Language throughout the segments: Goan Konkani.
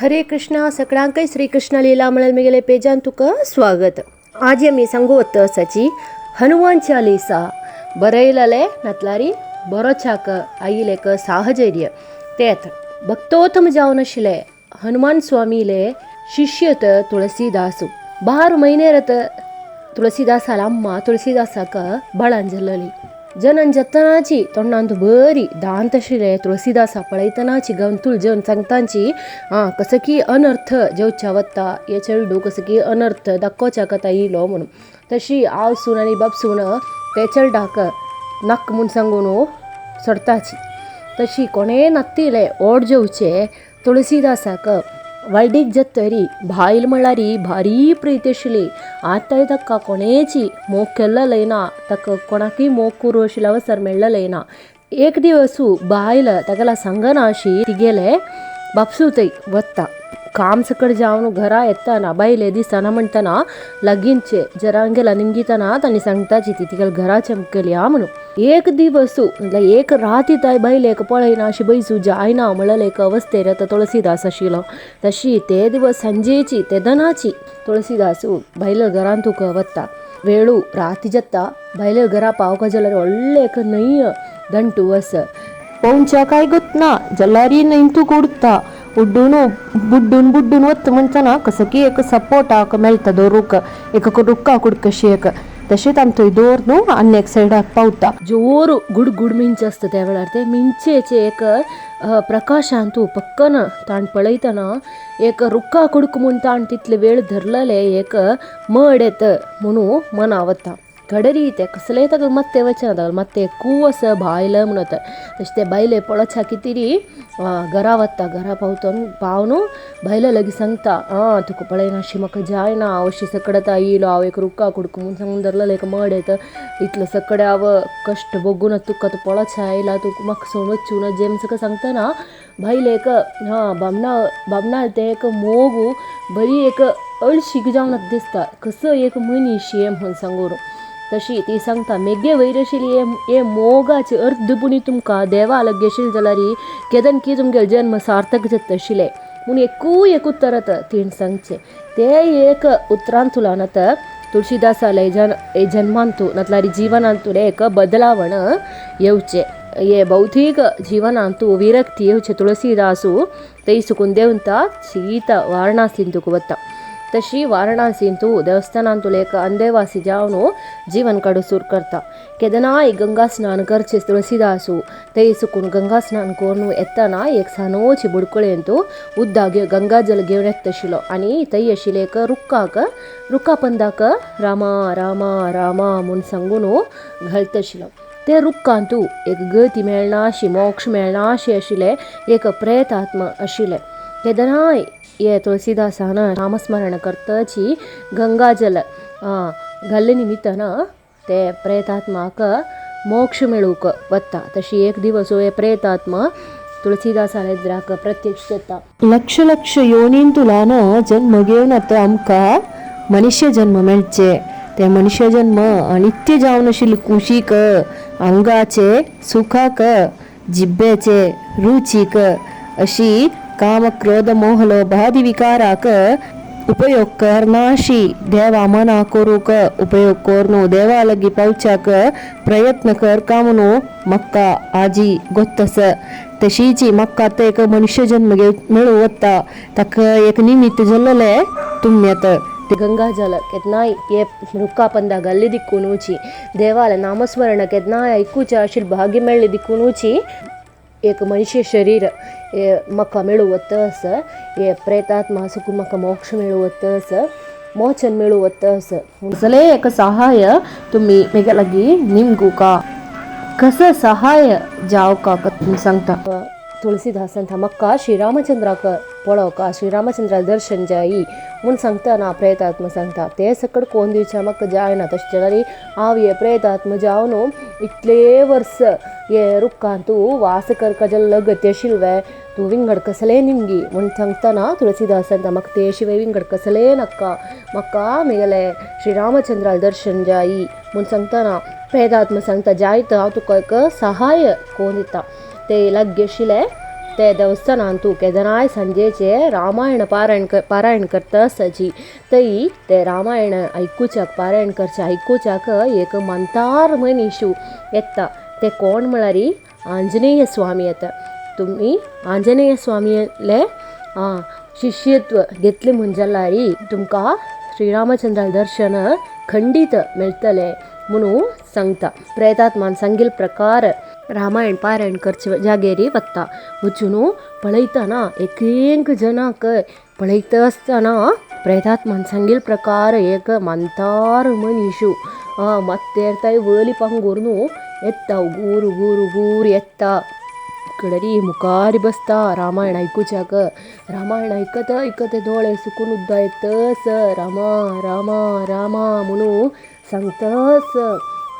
हरे कृष्णा सगळ्यांकय श्रीकृष्ण लीला म्हणल मेगेले पेजान तुका स्वागत. आज आमी सांगू आसाची हनुमान चालीसा बरयलले नातलारी बरोचाक आयिलेक साहचर्य तेत भक्तोत्तम जावन आशिल्ले हनुमान स्वामीले शिष्यत तुळसीदासू. 12 म्हयनेरत तुळसीदासाला अम्मा तुळसीदासाक बळान जाल्ली. जनन जतनाची तोंडांत बरी दांत आशिल्ले तुळसीदासा पळयतनाची गंतूल जन सांगतांची आं कसो की अनर्थ जेवच्या वता हे चेडू कसो की अनर्थ दाखोवच्या कथा येयलो म्हणून. तशी आवसून आनी बापसून ते चेडडाक नाक म्हूण सांगून सोडताची. तशी कोणें नातिले ओड जेवचे तुळसीदासाक वायडीक जातरी बायल म्हळ्यार भारी प्रीत आशिल्ली. आतांय ताका कोणेची मोग केल्लोय ना, ताका कोणाकय मोग करूं आशिल्लो अवसर मेळ्ळोय ना. एक दिवस बायल तागेल्या सांगना अशी तिगेले बापसू थंय वता. काम सकट जावन घरा येतना बायले दिसना म्हणटना लागींचे जरांगेला निमगितना तांणी सांगताची ती तिगेल्या घरा चमकली हा म्हणून. एक दिवस म्हटल्यार एक रात ताय बायलेक पळयना अशी बैसू जायना म्हणलें एक अवस्थेर आतां तुळसीदास आशिल्लो. तशी ते दिवस सांजेची तेदनाची तुळसीदासू बायले घरान तुका वता. वेळू राती जाता बायले घरा पावका जाल्यार व्हडलें एक न्हंय दंटू आसा. पोवच्या काय गोतना जलारी न्हंय तूं उडता उड्डून बुड्डून बुड्डून वता म्हणटना कसो की एक सपोर्टाक मेळटा दवरूंक एक रुक्का कुडकशी एक तशेंच आमी थंय दवर न्हू आनी एक सायडाक पावता. जोर गुड गुड मिंच आसता त्या वेळार ते मिंचेचे एक प्रकाशान तूं पक्कन ताण पळयतना एक रुक्का कुडक म्हूण ताण तितले वेळ धरलेले एक मड येत म्हणून मना वता. घडरी ते कसलेय ताका मात्ते वचना ताका मात्ते कूव आसा बायल म्हणत. तशें ते बायले पळोवच्या कितें घरा वता. घरा पावता पावन बायले लागीं सांगता आं तुका पळयना अशी म्हाका जायना हांव अशी सकड आतां येयलो हांव एक रुक्का कुडको म्हूण सांगून धरलेलो एक मड येता इतलो सकड हांव कश्ट भोगून तुका आतां पळोवचें आयला तुका म्हाका सोडून वचूं नजे म्हूण सगळें सांगतना बायलेक हां बामणा बामणा तें एक मोग बरी एक अळशीक जावन दिसता कसो एक मनीस हें म्हणून सांगून. तशी ती सांगता मेगे वयर आशिल्ली हे मोगाचे अर्द पुणी तुमकां देवा लागीं आशिल्लें जाल्यार केदन की तुमगेलो जन्म सार्थक जाता आशिल्लें म्हूण एकूय एक उतर आतां तिणें सांगचें. तें एक उतरांतल्यान आतां तुळशीदासाले जन्मांतू नातल्यार जिवनांतू एक बदलावण येवचें. हे भौतीक जिवनांतू विरक्ती येवचें तुळसीदासू थंय सुकून देंवता सीता वारणासींतूक वता. तशी वारणासींतू देवस्थानांतू एक अंदेवासी जावन जीवन काडू सुरू करता. केदनाय गंगा स्नान करचें तुळसीदासू थंय सुकून गंगा स्नान करून येतना एक सानोची बुडकुळेंतू उदक गंगा जल घेवन येता आशिल्लो आनी थंय आशिल्लें एक रुक्काक रुक्का पंदाक रामा रामा रामा म्हूण सांगून घालता आशिल्लो. ते रुक्कांतू एक गती मेळना अशी मोक्ष मेळना अशें आशिल्लें एक प्रेतात्मा आशिल्लें. केदनाय हे तुळसीदासान नामस्मरण करताची गंगाजल घाल्ले निमित्तान ते प्रेतात्माक मोक्ष मेळूंक वता. तशी एक दिवस हे प्रेतात्मा तुळसीदासाल्या एद्राक प्रत्यक्ष जाता. लक्ष लक्ष योनींतल्यान जन्म घेवन आतां आमकां मनुष्य जन्म मेळचे. ते मनुष्य जन्म अनित्य जावन आशिल्ले कुशीक आंगाचे सुखाक जिब्बेचे रुचीक अशी काम क्रोध मोह लोभादी विकाराक उपयोग करनाशी देवा मना करूंक उपयोग करून देवा लागीं पावच्याक प्रयत्न करका म्हणून म्हाका आजी गोत्तस. तशीची म्हाका आतां एक मनुष्य जन्म मेळूं वता ताका एक निमित्त जाल्लें तुमी आतां. गंगा जल केन्नाय हे रुक्का पंदा घाल्ले दिक्कूनूची देवालें नामस्मरण केन्नाय आयकुचें आशिल्लें भाग्य मेळ्ळें दिक्कूनूची एक मनुष्य शरीर हे म्हाका मेळूं वता आसा. हे प्रेतात्मा सुकून म्हाका मोक्ष मेळूं वता आसा, मोचन मेळूं वता आसा. कसलें एक सहाय तुमी म्हगे लागीं निमगुका कसो सहाय जावका सांगता. तुळसीदासान म्हाका श्रीरामचंद्राक पळोवका श्रीरामचंद्रा दर्शन जायी म्हूण सांगतना प्रेतात्मा सांगता ते सकट कोण दिवचें म्हाका जायना. तशें जाल्यार हांव हे प्रेतात्मा जावन इतले वर्स हे रुक्कांतू वास करका जाल्यार गती आशिल्ले तूं विंगड कसलें निमगी म्हूण सांगतना तुळसीदास सांगता म्हाका ते शिवाय विंगड कसलें नाका म्हाका म्हगेलें श्रीरामचंद्रालें दर्शन जायी म्हूण सांगतना प्रेतात्मा सांगता जायत हांव तुका एक सहाय कोण दिता. ते लागीं आशिल्लें ते देवस्थानांतू केदनाय सांजेचे रामायण पारायण पारायण करता आसताची. थंय ते रामायण आयकुच्याक पारायण करचे आयकुच्याक एक मंतार मनीशू येता. ते कोण म्हळ्यार आंजनेय स्वामी येता. तुमी आंजनेय स्वामीले शिष्यत्व घेतले म्हूण जाल्यार तुमकां श्रीरामचंद्राले दर्शन खंडीत मेळटलें म्हणून सांगता. प्रेतात्मान सांगिल्ले प्रकार रामायण पारायण करचे जागेरी वता. वचून पळयतना एक एक जनाक पळयता आसतना प्रेतात्मान सांगिल्ले प्रकार एक मंतार मनीशू मात्तेर थंय वयली पांगूर येता, गुरू गुरू गुरू येता कडरी मुखार बसता रामायण आयकुच्याक. रामायण आयकत आयकत दोळे सुकून उद्दा येतस रामा रामा रामा म्हणून सांगतस.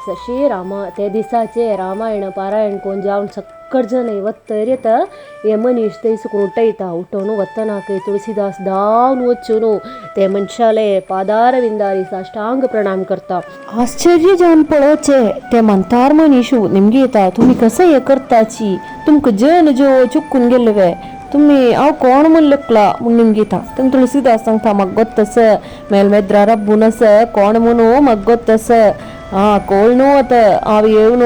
तशी रामा ते दिसाचे रामायण पारायण कोण जावन सक्कड जण वत्तर येता. हे मनीस थंय सुकून उठयता. उठोवन वतना तुळसीदास धांवन वचून ते मनशाले पादार विंदारी साष्टांग प्रणाम करता. आश्चर्य जावन पळोवचे ते मंतार मनीशू निमगे येता, तुमी कसं हे करताची, तुमकां जन जो चुकून गेल्ले वे, तुमी हांव कोण म्हूण लकला म्हूण निमगीता. तेन्ना तुळसीदास सांगता म्हाका गोत्तस मेलमेद्रा रब्बून आस कोण म्हणू म्हाका गोत्तस आं कोण न्हू आतां हांव येवन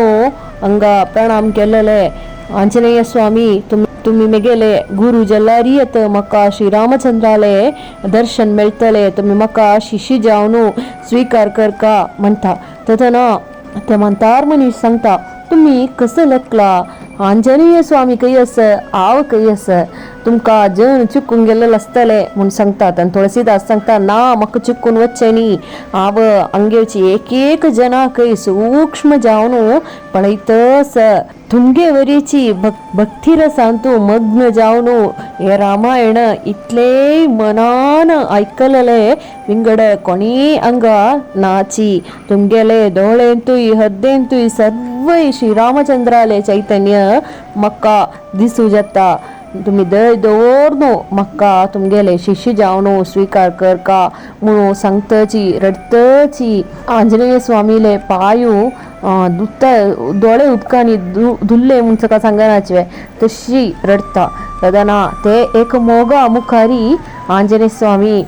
हांगा प्रणाम केलेले आंजनेय स्वामी तुमी मेगेले गुरू जल्लारी आतां म्हाका श्रीरामचंद्राले दर्शन मेळटले, तुमी म्हाका शिष्य जावन स्विकार करका म्हणटा. तेन्ना ते मंतार मनीस सांगता तुमी कसं लकला, आंजनेय स्वामी खंय आस, हांव खंय आस, तुमकां जन चुकून गेल्लें आसतलें म्हूण सांगतात. आनी तुळसीदास सांगता ना म्हाका चुकून वचचें न्ही, हांव हांगेची एक एक जनाकय सूक्ष्म जावन पळयतस, तुमगे वरीची भक्तिरसांतू मग्न जावन हे रामायण इतलें मनान आयकलें विंगड कोणी हांगा नाची, तुमगेले दोळेंतूय हद्देंतूय सर्वय श्रीरामचंद्राले चैतन्य म्हाका दिसूं जाता, तुमी दय दवर न्हू म्हाका तुमगेले शिष्य जावन स्विकार करका म्हणून सांगतची रडतची. आंजनेय स्वामीले पांय दुखता, दोळे उदकांनी धुल्ले म्हूण ताका सांगनाचे तशी रडटा. तेन्ना ते एक मोगा मुखारी आंजनेय स्वामी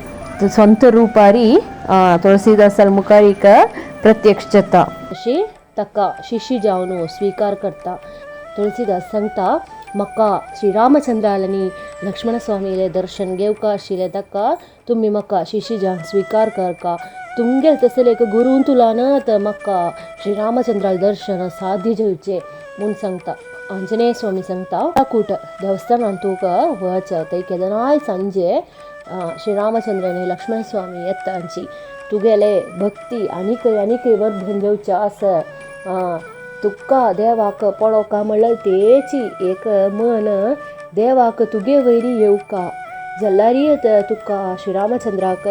संत रुपारी तुळसीदासाल मुखारी प्रत्यक्ष जाता. तशी ताका शिष्य जावन स्विकार करता. तुळसीदास सांगता म्हाका श्रीरामचंद्राले लक्ष्मण स्वामीले दर्शन घेवका आशिल्लें ताका तुमी म्हाका शिष्य जावन स्विकार करका, तुमगेले तसले एक गुरून तुलान तर म्हाका श्रीरामचंद्राले दर्शन साध्य जावचें म्हूण सांगता. आंजनेय स्वामी सांगता कूट देवस्थानान तुका वच, थंय केदनाय सांजे श्रीरामचंद्र आनी लक्ष्मण स्वामी येता, तुगेले भक्ती आनीकय आनीकय वर्धन जावचें आसा, तुका देवाक पळोवका म्हणल्यार तेची एक मन देवाक तुगे वयरी येवका जाल्यार तुका श्रीरामचंद्राक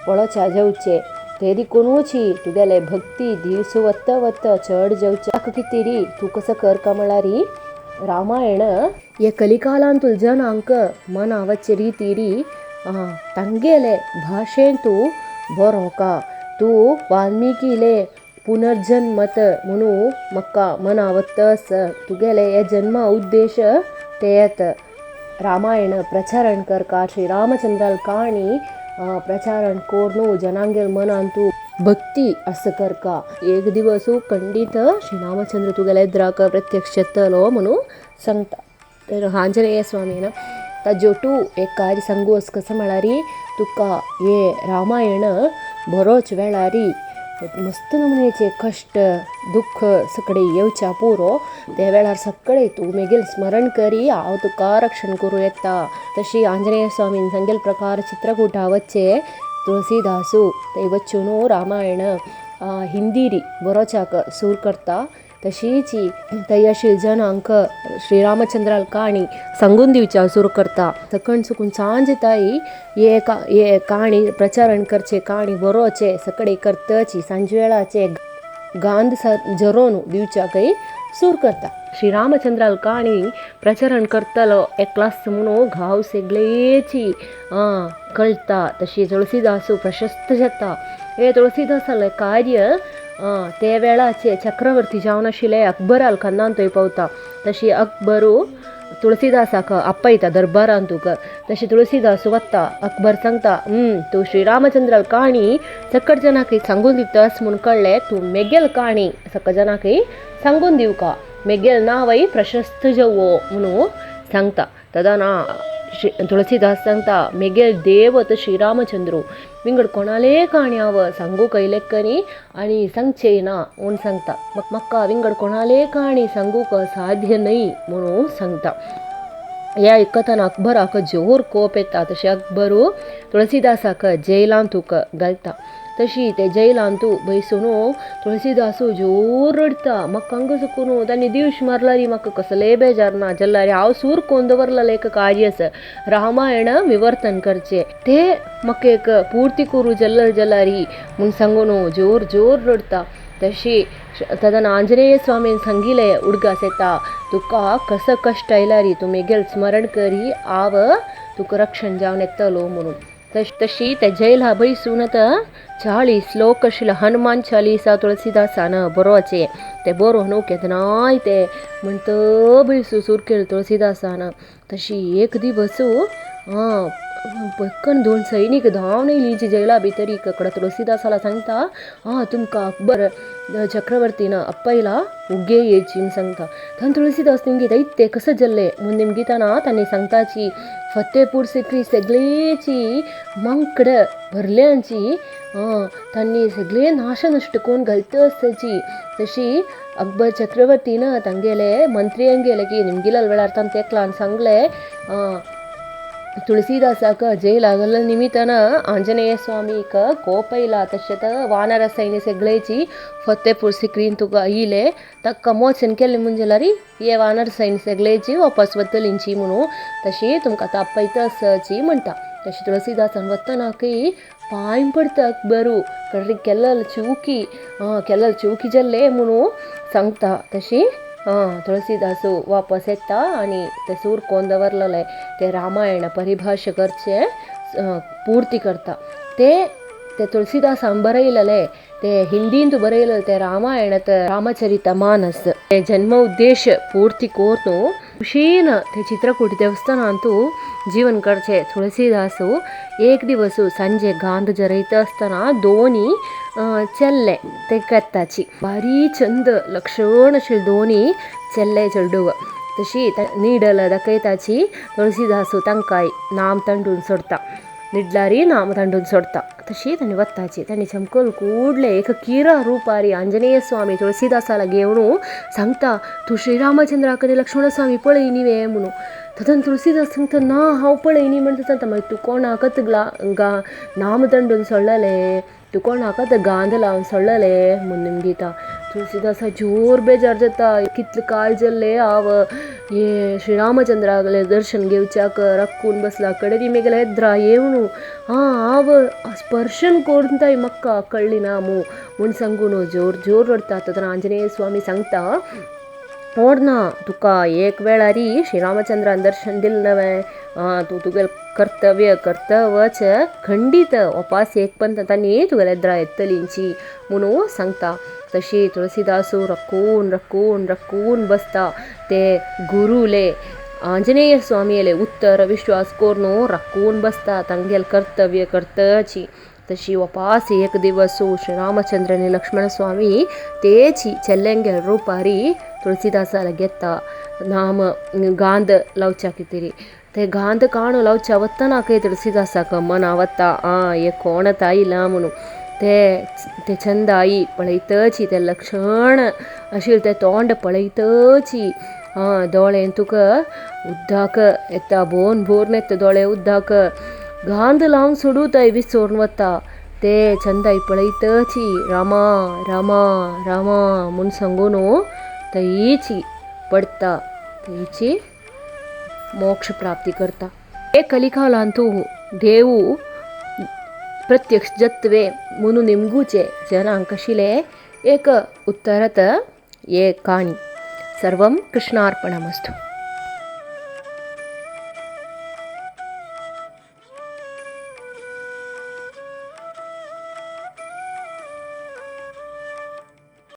पळोवच्या जावचें, ते देखुनूच तुगेले भक्ती दीस वता वता चड जावचें. ताका कितें री तूं कसो करका म्हळ्यार रामायण हे कलिकालांतू जनांक मनावचे रिती री तांगेले भाशेन तूं बरोवका, तूं वाल्मिकीले पुनर्जन्मत म्हणून म्हाका मनावतस, तुगेले हे जन्मा उद्देश तेत रामायण प्रचारण करका, श्रीरामचंद्राल काणी प्रचारण कोरून जनांगेल मनान तूं भक्ती असं करका. एक दिवस खंडीत श्रीरामचंद्र तुगेले एद्राक प्रत्यक्ष येतलो म्हणून सांगता. तर आंजनेय स्वामीन ताजोटू एक कार्य सांगू अस कसं म्हळ्यार तुका हे रामायण बरोच वेळारी मस्त नमुनेचे कश्ट दुःख सगळे येवच्या पुरो त्या वेळार सगळे तूं मेगेल स्मरण करी हांव तुका रक्षण करूं येता. तशी आंजनेय स्वामीन सांगेल प्रकार चित्रकूटा वच्चे तुळसीदासू थंय वचून रामायण हिंदीरी बरोवच्याक सूर करता. तशीच थंय आशिल्ले जनांक श्रीरामचंद्राल काणी सांगून दिवच्या सुरू करता. सकण सुकून सांज ताई हे काणी प्रचारण करचे काणी बरोवचे सगळे करतची सांजवेळाचे गांध जरोवन दिवच्याकय सूर करता. श्रीरामचंद्राल काणी प्रचारण करतलो एकलास म्हणून घाव सगळेची कळटा. तशी तुळसीदासू प्रशस्त जाता. हे तुळसीदासालें कार्य ते वेळाचे चक्रवर्ती जावन आशिल्ले अकबराल खन्नान थंय पावता. तशी अकबरू तुळसीदासाक आपयता दरबारान तुका. तशें तुळसीदास वता. अकबर सांगता तूं श्रीरामचंद्र काणी सकट जनाकय सांगून दितस म्हूण कळ्ळें, तूं मेगेल काणी सकट जनाकय सांगून दिवका, मेगेल नांवय प्रशस्त जावो म्हणून सांगता. तदाना तुळसीदास सांगता मेगेल देव तो श्रीरामचंद्र, विंगड कोणाले काणी हांव सांगू कयलेकनी आनी सांगचें ना म्हूण सांगता. म्हाका विंगड कोणाले काणी सांगूंक साध्य न्हय म्हणून सांगता. ह्या आयकतना अकबराक जोर कोप येता. तशें अकबरू तुळसीदासाक जैलांतूक घालता. तशी ते जैलांतू बैसून तुळसीदासू जोर रडटा. म्हाका हांगा सुकून तांणी दिवश मारल्यार म्हाका कसलेय बेजार ना जाल्यार हांव सूर कोन्न दवरलेलें एक कार्य आसा रामायण विवर्तन करचें, तें म्हाका एक पुर्ती करूं जाल्यार जाल्यार म्हूण सांगून जोर जोर रडटा. तशी तेन्ना आंजनेय स्वामीन सांगिलें उडगास येता तुका कसो कश्ट आयल्यार तूं मेगेल स्मरण करी हांव तुका रक्षण जावन येतलो म्हणून. तशी ते जैला बैसून आतां 40 श्लोक आशिल्लो हनुमान चालीसा तुळसीदासान बरोवचें ते बरोवन केन्नाय ते म्हणटा बैसू सूर केलो तुळसीदासान. तशी एक दिवस पक्कन 2 सैनीक धांवन येयली जैला भितर कडेन तुळसीदासाला सांगता तुमकां अकबर चक्रवर्तीन आपयला उगे येची म्हूण सांगता. तेन्ना तुळसीदास निमगीता इत्ते कसो जाल्ले म्हूण निमगितना तांणी सांगताची फतेपूर सिक्री सगळेची मांकड भरल्यांची तांणी सगळे नाशनश्ट करून घालता आसताची. तशी अकबर चक्रवर्तीन तांगेले मंत्र्यांगेले की निमगिल्या वेळार तांकां तेकलान सांगलें तुळसीदासाक जैला घाल्ल्या निमित्तान आंजनेय स्वामीक कोप आयला. तशेंच वानर सैन्य सगळेची फतेपूर सिक्रीन तुका येयले ताका मोचन केलें म्हूण जाल्यार हे वानर सैन्य सगळेची वापस वतलींची म्हणून तशी तुमकां तापयता आसची म्हणटा. तशें तुळसीदासान वतनाकय पांय पडटा अकबरू कारण केल्ल चुकी केल्ल चुकी जाल्ले म्हणून सांगता. तशी तुळसीदासू वापस येता आनी ते सूर कोन्न दवरलेले ते रामायण परिभाशा करचें पुर्ती करता. ते ते तुळसीदासान बरयलेले ते हिंदींत बरयलेले ते रामायण रामचरित मानस ते जन्म उद्देश पूर्ती करून खुशीन ते चित्रकूट देवस्थानांतू जीवन करचे तुळसीदासू एक दिवस संजे गांध जरयता आसतना दोनी चेल्ले ते केत्ताची बारी चंद लक्षण अशे दोनी चेल्ले चेडूव तशी निडल दाखयताची तुळसीदासू तांकां नाम तांडून सोडता निडलारी नाम तांडून सोडता. तशी तांणी वत्ताची तांणी चमकल ಕೂಡಲೇ एक कीरा रूपारी आंजनेय स्वामी तुळसीदासाला घेवन सांगता तूं श्रीरामचंद्राक आनी लक्ष्मण स्वामी पळय न्ही म्हणून. तदन तुळसीदास सांगता ना हांव पळय न्ही म्हणटा सांगता मागीर तूं कोणाकच नाम दंडून सोडलेले तूं कोणाकच गांध लावन सोडलेले म्हूण निमगिता. तुळसीदासा जोर बेजार जाता कितले काळ जाल्ले हांव हे श्रीरामचंद्रागले दर्शन घेवच्याक रक्कून बसला कडेन ती मेगेले येद्रा येवन हांव स्पर्शन करून ताई म्हाका कळ्ळी ना मू म्हूण सांगून जोर जोर रडटा. तेन्ना आंजनेय स्वामी सांगता ओडना तुका एक वेळारी श्रीरामचंद्रान दर्शन दिलें नवें तूं तुगेलें कर्तव्य कर्तवच खंडीत उपास एक पंत तांणी तुगेले येद्रा येतलींची म्हणून सांगता. तशी तुळसीदासू रक्कून रक्कून रक्कून बसता ते गुरुले आंजनेय स्वामीले उत्तर विश्वास करून रक्कून बसता तांगेले कर्तव्य कर्तची. तशी उपास एक दिवस श्रीरामचंद्र आनी लक्ष्मण स्वामी तेची चेल्लेंगे रुपारी तुळसीदासाला घेता नाम गांध लावच्या कितें ते गांध काणू लावच्या वतना खंय तुळसीदासाक मना वता हे कोण आयला म्हणून ते ते चंद आई पळयतची ते लक्षण आशिल्लें ते तोंड पळयतची दोळे तुका उद्दाक येता बोन भोरून येता दोळे उद्दाक गांध लावन सोडू थंय विसरून वता ते चंदाई पळयतची रामा रामा रामा म्हूण सांगून थंयची पडटा थंयची मोक्ष प्राप्ती करता. हे कलिकालांतू देवू प्रत्यक्ष जत्वे म्हणून निमगुचे जनांक आशिल्ले एक उत्तरत एक काणी. सर्वं कृष्णार्पणमस्तु.